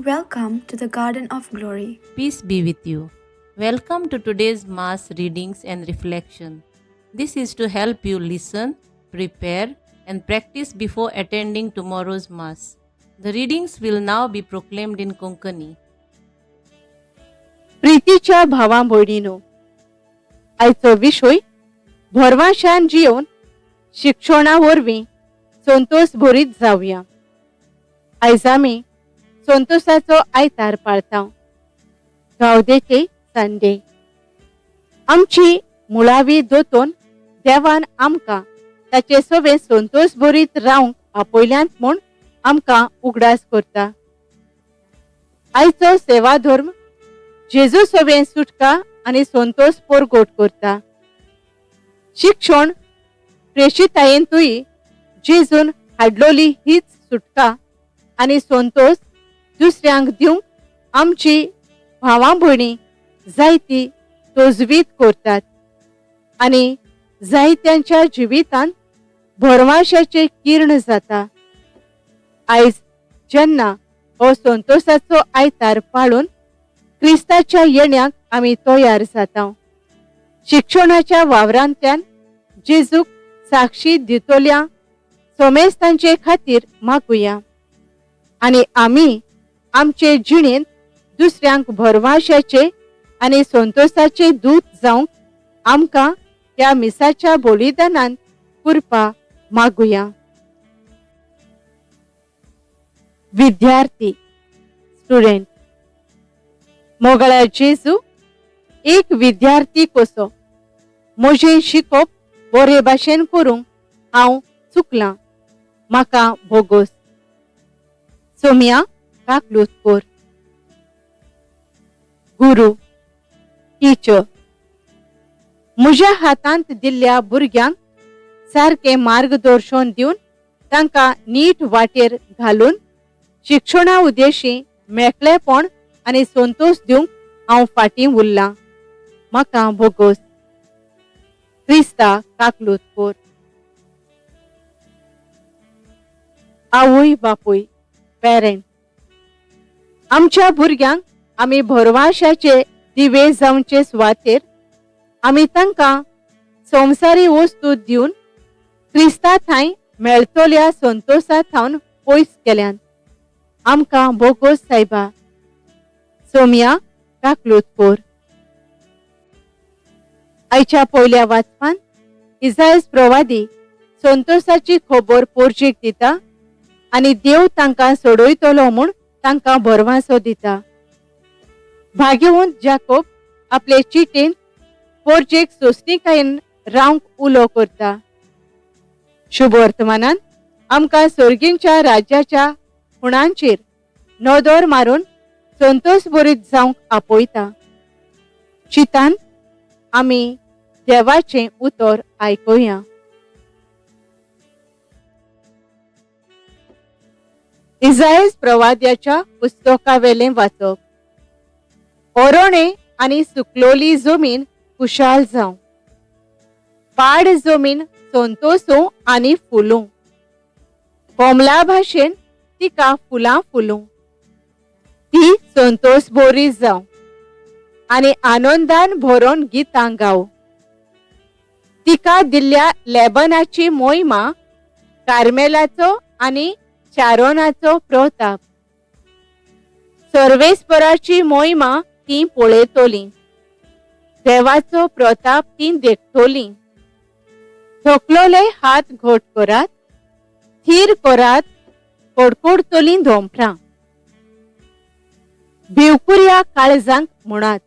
Welcome to the Garden of Glory. Peace be with you. Welcome to today's Mass readings and reflection. This is to help you listen, prepare, and practice before attending tomorrow's Mass. The readings will now be proclaimed in Konkani. प्रितीच्या भावा भयणीनो, आयचो विशय भरवाशान जियोवन शिक्षणा वरवीं संतोष भरीत जावया. आयज आमी संतोषाचो आयतार पाळता, गावदेचे संडे. आमची मुळावी दोतोन देवान आमकां ताचे सवे संतोष भरीत रावंक आपयल्यांत म्हूण आमकां उगडास करता. आयचो सेवा धर्म जेजू सवें सुटका आनी संतोष परगट करता. शिक्षण प्रेशितायेंतूय जेजून हाडलोली हीच सुटका आनी संतोष दुसऱ्यांक दिवंक आमची भावां भयणी जायती तजवीज करतात आनी जायत्यांच्या जिवितांत भरवाशाचें किर्ण जाता. आयज जेन्ना हो संतोषाचो आयतार पाळून क्रिस्ताच्या येण्याक आमी तयार जाता, शिक्षणाच्या वावरांतल्यान जेजूक साक्षी दितल्या सोमेस्तांचे खातीर मागुया आनी आमी आमचे जिणेंत दुसऱ्यांक भरवाशाचे आनी संतोषाचे दूत जावंक आमकां ह्या मिसाच्या बलिदानान कृपा मागुया. विद्यार्थी, स्टुडंट. मोगळ्या जेजू, एक विद्यार्थी कसो म्हजें शिकोवप बरे भाशेन करूंक हांव चुकलां, म्हाका भोगोस. सोम्या, काकलूत कोर. गुरू, टिचर. म्हज्या हातांत दिल्ल्या भुरग्यांक सारकें मार्गदर्शन दिवन तांकां नीट वाटेर घालून शिक्षणा उद्देशी मेकळेपण आनी संतोष दिवंक हांव फाटीं उरलां, म्हाका भोगोस. क्रिस्ता, काकलूत कोर. आवय बापूय, पेरंट. आमच्या भुरग्यांक आमी भरवाशाचे दिवे जावचे सुवातेर आमी तांकां संवसारी वस्तू दिवन क्रिस्ता थांय मेळटल्या संतोशा थावन पयस केल्यान, आमकां भोगोस सायबा. सोम्या, काकलूत कोर. आयच्या पयल्या वाचपान इजायस प्रवादी संतोषाची खबर पोरजेक दिता आनी देव तांकां सोडयतलो म्हूण तांकां भरवासो दिता. भाग्यवंत जाकोब आपले चिटीन पोरजेक सोंसणीकायेन रावंक उलो करता. शुभ वर्तमानान आमकां सर्गींच्या राज्याच्या खुणांचेर नदर मारून संतोष भरीत जावंक आपयता. चितान आमी देवाचें उतर आयकुया. इजायस प्रवाद्याच्या पुस्तकावेलें वाचप. ओरोणे आनी सुकलोली जमीन खुशाल जावं, पाड जमीन संतोसूं आनी फुलूं, कोमला भाशेन तिका फुलां फुलूं, ती संतोष बोरी जावं आनी आनंदान भरोन गितां गावं. तिका दिल्ल्या लेबनाची मोहिमा, कार्मेलाचो आनी शारोनाचो प्रताप, सर्वेस्पराची मोहिमा ती पळयतली, देवाचो प्रताप ती देखतली. थकलोले हात घट करात, थीर करात कडकडतली धोंपरां. भिवकुऱ्या काळजांक म्हणात,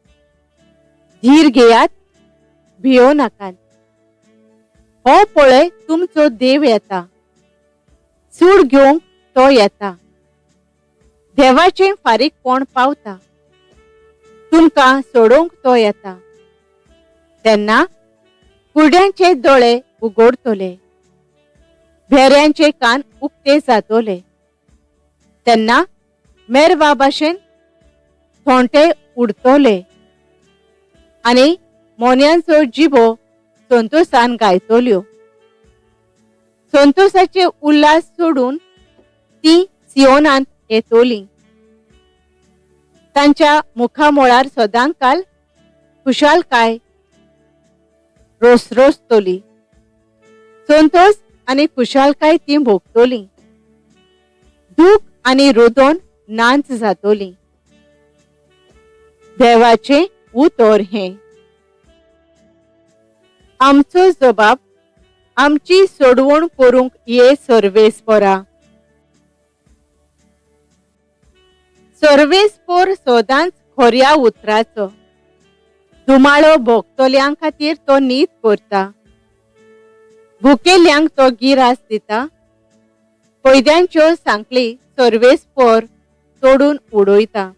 धीर घेयात, भियो नाकात. हो पळय तुमचो देव येता, सूड घेवंक तो येता. देवाचें फारीकपण पावता, तुमकां सोडोवंक तो येता. तेन्ना कुड्यांचे दोळे उगडतले, भेऱ्यांचे कान उक्ते जातले. तेन्ना मेरवा भाशेन थोंटे उडतले आनी मोन्यांचो जिबो संतोषान गायतल्यो. संतोषाचे उल्हास सोडून ती सियोनांत येतली. तांच्या मुखामोळार सदांकाल खुशालकाय रोसरोसतली, संतोष आनी खुशालकाय ती भोगतली, दूख आनी रोदोन नांच जातली। देवाचें उतर हें। आमचो जबाब आमची सोडवण करूंक ये सर्वेस्परा। सर्वेस्पोर सदांच खऱ्या उतराचो धुमाळो भोगतल्यां खातीर तो नीत करता, भुकेल्यांक तो गिरास दिता, कैद्यांच्यो सांकळी सर्वेस्पोर तोडून उडयता।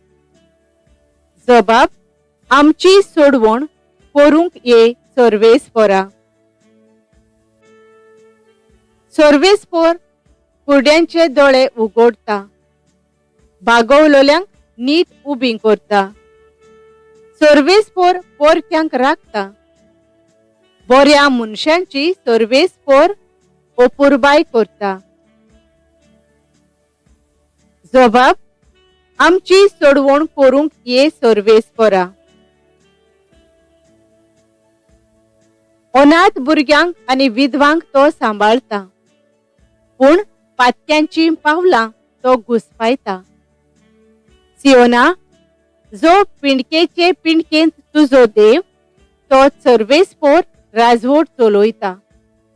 जबाब आमची सोडवण करूंक ये सर्वेस्परा। सर्वेस्पोर कुड्यांचे दोळे उगडता, बागवलोल्यांक नीट उबी करता, सर्वेस्पोर पोरक्यांक राखता, बऱ्या मनशांची सर्वेस्पोर अपुरबाय करता। जबाब आमची सोडवण करूंक ये सर्वेस्परा। अनाथ भुरग्यांक आनी विधवांक तो सांबाळता, पूण पातक्यांची पावलां तो घुसपायता। सियोना, जो पिंडकेचे पिंडकेंत तुजो देव, तो सर्वेस्पोर राजवट चलयता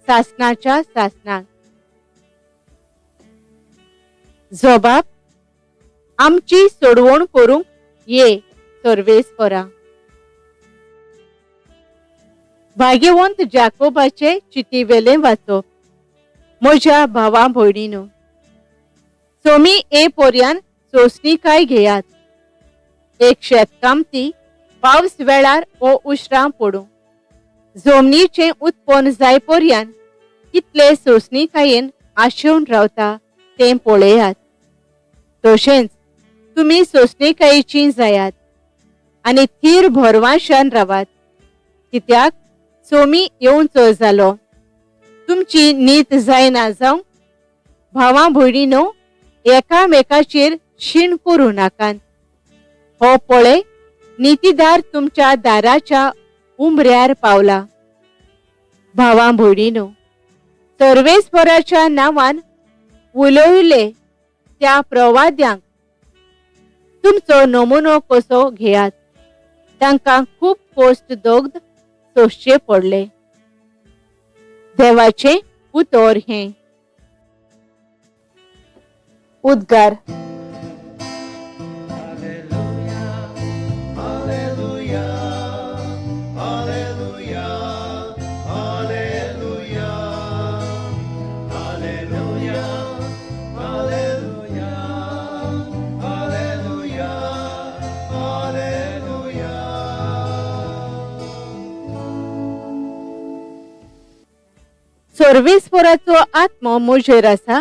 सासनाच्या सासनाक। जबाब आमची सोडवण करूंक ये सर्वेस्परा। भाग्यवंत जाकोबाचे चिटीवेलें वाचप। म्हज्या भावा भयणीनो, सोमी ए पोरयान सोंसणीकाय घेयात। एक शेतकामती पावस वेळार वो उश्रां पडूं, जमनीचें उत्पन्न जाय पोरयान कितले सोंसणीकायेन आशेवन रावता तें पळयात। तशेंच तुमी सोंसणीकायेची जायात आनी थीर भरवाशान रावात, कित्याक सोमी येवचो जालो। तुमची नीत जायना जावंक भावा भयणीनो एकामेकाचेर शीण करूं नाकात। हो पळय नितीदार तुमच्या दाराच्या उमऱ्यार पावला। भावा भयणीनो, सर्वेस्पराच्या नांवान उलयले त्या प्रवाद्यांक तुमचो नमुनो कसो घेयात। तांकां खूब कोश्ट दोग्ध सोंसचे पडले। देवाचें उतर हें। उद्गार। सर्वेस्पराचो आत्मो म्हजेर आसा,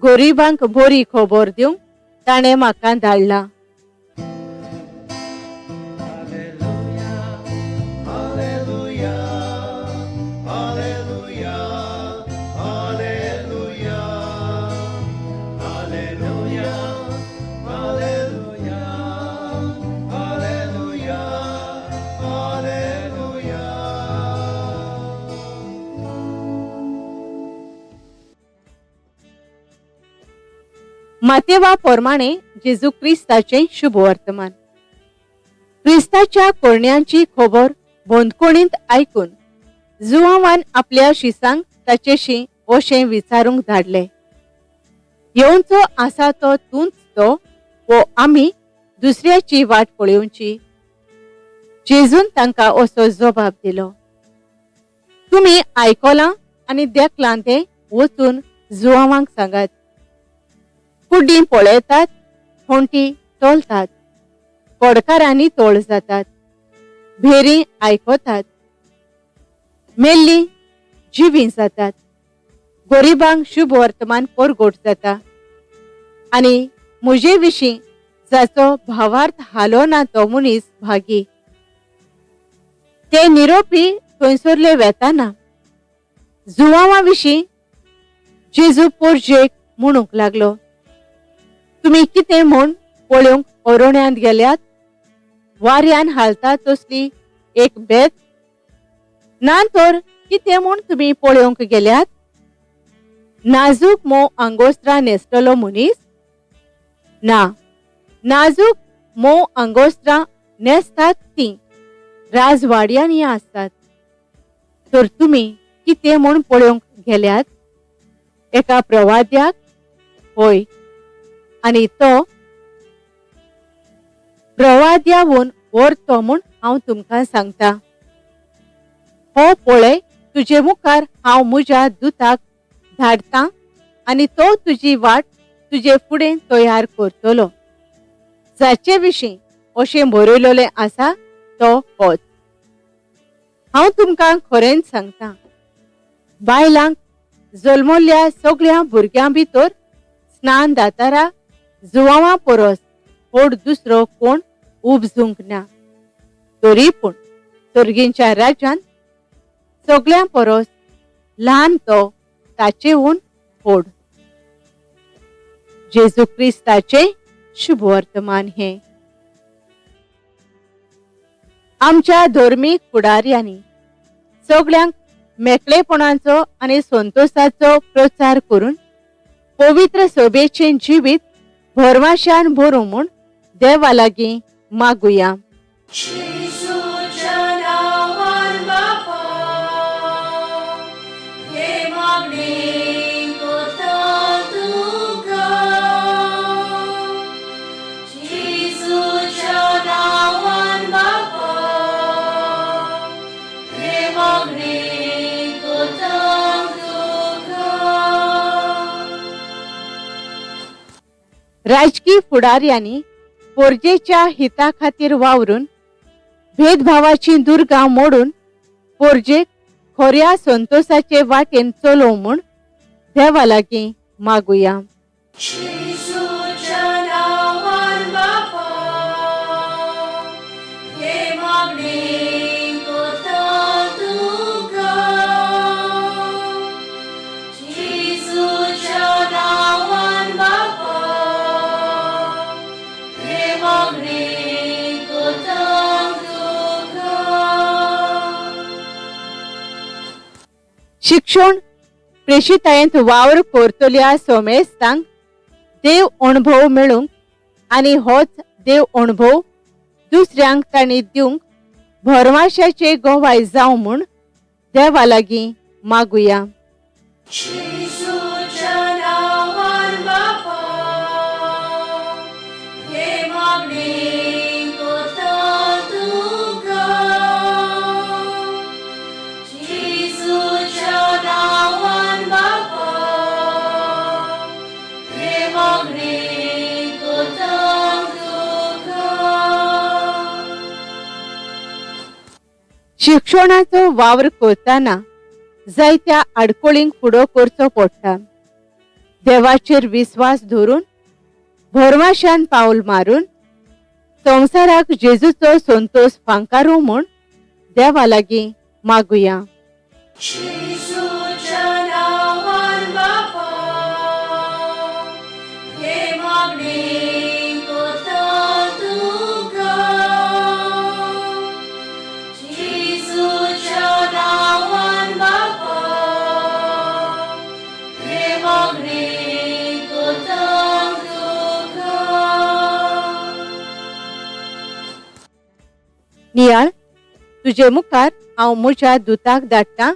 गरिबांक बरी खबर दिवंक ताणें म्हाका धाडला। मातेवा प्रमाणे जेजू क्रिस्ताचें शुभ वर्तमान। क्रिस्ताच्या कोरण्यांची खबर बंदखणींत आयकून जुवांवान आपल्या शिसांक ताचेशी अशें विचारूंक धाडले, येवचो आसा तो तूंच तो वो आमी दुसऱ्याची वाट पळोवची? जेजून तांकां असो जबाब दिलो, तुमी आयकलां आनी देखलां तें वचून जुवांवांक सांगात। कुड्डीं पळयतात, होंटी चलतात, कोडकारांनी तोळ जातात, भेरी आयकतात, मेल्ली जिवीं जातात, गरिबांक शुभ वर्तमान परगट जाता आनी म्हजे विशीं जाचो भावार्थ हालो ना तो मनीस भागी। ते निरोपी थंयसरले वेताना जुवांवा विशीं जेजू पोरजेक म्हणूंक लागलो, तुमी कितें म्हूण पळोवंक अरण्यांत गेल्यात? वाऱ्यान हालता तसली एक बेत? ना तर कितें म्हूण तुमी पळोवंक गेल्यात? नाजूक मोव आंगोस्त्रां न्हेसतलो मनीस? ना, नाजूक मोव आंगोस्त्रां न्हेसतात तीं राजवाड्यांनी आसतात. तर तुमी कितें म्हूण पळोवंक गेल्यात? एका प्रवाद्याक? होय, आनी तो प्रवाद्यावून व्हरतो म्हूण हांव तुमकां सांगता. हो पळय, तुजे मुखार हांव म्हज्या दुताक धाडटा आनी तो तुजी वाट तुजे फुडें तयार करतलो. जाचे विशीं अशें बरयलेलें आसा तो होच. हांव तुमकां खरेंच सांगता, बायलांक जल्मल्ल्या सगळ्या भुरग्यां भितर स्नान दातारा जुवांवा परस व्हड दुसरो कोण उपजूंक ना. तरी पूण सर्गींच्या राज्यांत सगळ्यां परस ल्हान तो ताचेहून व्हड. जेजू क्रिस्ताचें शुभवर्तमान हें. आमच्या धर्मीक फुडाऱ्यांनी सगळ्यांक मेकळेपणाचो आनी संतोशाचो प्रचार करून पवित्र सभेचें जिवीत भरवाशान भरूं म्हूण देवा लागीं मागुया. जेजूच्या नांवान बापा, हे मागणें कोता तुका. जेजूच्या नांवान बापा, हे मागणें कोता तुका. राजकीय फुडाऱ्यांनी पोरजेच्या हिता खातीर वावरून भेदभावाचीं दुर्गां मोडून पोरजेक खऱ्या संतोशाचे वाटेन चलोवं म्हूण देवा लागीं मागुया. जेजूच्या नांवान बापा, हे मागणें कोता तुका. जेजूच्या नांवान बापा, हे मागणें कोता तुका. शिक्षण प्रेशितायेंत वावर करतल्या सोमेस्तांक देव अणभव मेळूंक आनी होच देव अणभव दुसऱ्यांक तांणी दिवंक भरमाशाचे गोवाय जावं म्हूण देवा लागीं मागुया. जेजूच्या नांवान बापा, हे मागणें कोता तुका. जेजूच्या नांवान बापा, हे मागणें कोता तुका. शिक्षणाचो वावर करतना जायत्या आडखळींक फुडो करचो पडटा. देवाचेर विस्वास धरून भरमाशान पावल मारून संवसाराक जेजूचो संतोश फांकारूं म्हूण देवा लागीं मागुया. जेजूच्या नांवान बापा, हे मागणें कोता तुका. जेजूच्या नांवान बापा, हे मागणें कोता तुका. नियाळ, तुजे मुखार हांव म्हज्या दुताक धाडटा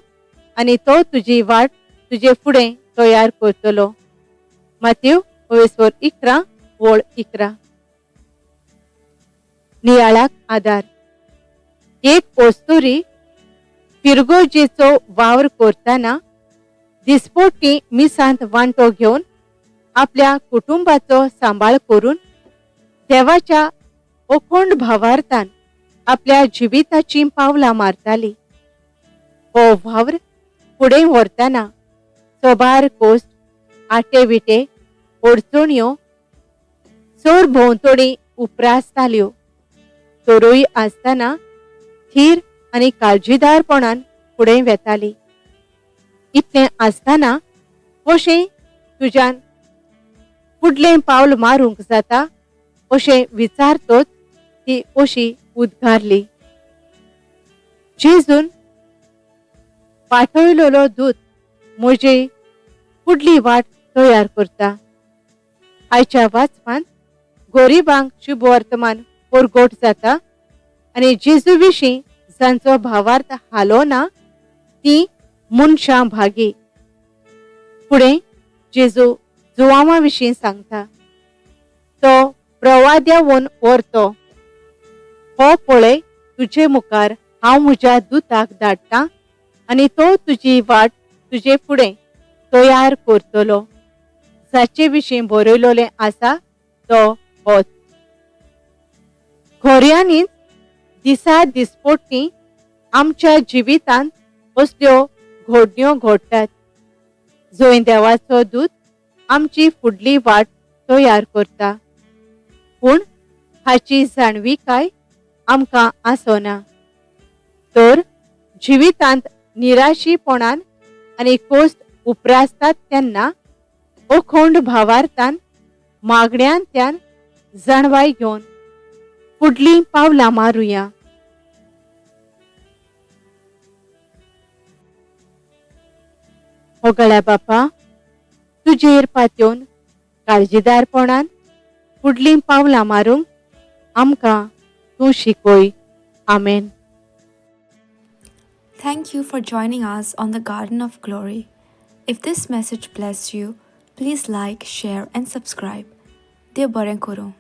आनी तो तुजी वाट तुजे फुडें तयार करतलो. मातेव ओवेसवर 11 वळ 11. नियाळाक आदार. एक ओस्तुरी फिरगोजेचो वावर करतना दिसपोटी मिसांत वांटो घेवन आपल्या कुटुंबाचो सांबाळ करून देवाच्या अखंड भावार्थान आपल्या जिविताचीं पावलां मारताली. हो वावर फुडें व्हरतना सोबार कोश्ट, आटे विटे, अडचण्यो चड भोंवतणी उप्रासताल्यो. तरूय आसतना थीर आनी काळजीदारपणान फुडें वेताली. इतलें आसतना कशें तुज्यान फुडलें पावल मारूंक जाता अशें विचारतोच ती अशी उद्गारली, जेजून पाठयलेलो दूत म्हजी फुडली वाट तयार करता. आयच्या वाचपान गोरिबांक शुभवर्तमान परगट जाता आनी जेजू विशीं जांचो भावार्थ हालो ना ती मनशां भागी. फुडें जेजू जुवांवा विशीं सांगता, तो प्रवाद्यावन व्हरतो, हो पळय तुजे मुखार हांव म्हज्या दुताक धाडटा आनी तो तुजी वाट तुजे फुडें तयार करतलो. जाचे विशीं बरयलेलें आसा तो होच. खऱ्यांनीच दिसा दिसपट्टी आमच्या जिवितांत असल्यो घडण्यो घडटात जंय देवाचो दूत आमची फुडली वाट तयार करता, पूण हाची जाणविकाय आमकां आसना. तर जिवितांत निराशीपणान आनी कोश्ट उप्रासतात तेन्ना अखंड भावार्थान मागण्यांतल्यान जाणवाय घेवन फुडलीं पावलां मारुया. होगळ्या बापा, तुजेर पातयेवन काळजीदारपणान फुडलीं पावलां मारूंक आमकां तूं शिकय. आमेन. Thank you for joining us on the Garden of Glory. If this message blessed you, please like, share, and subscribe. देव बरें करूं.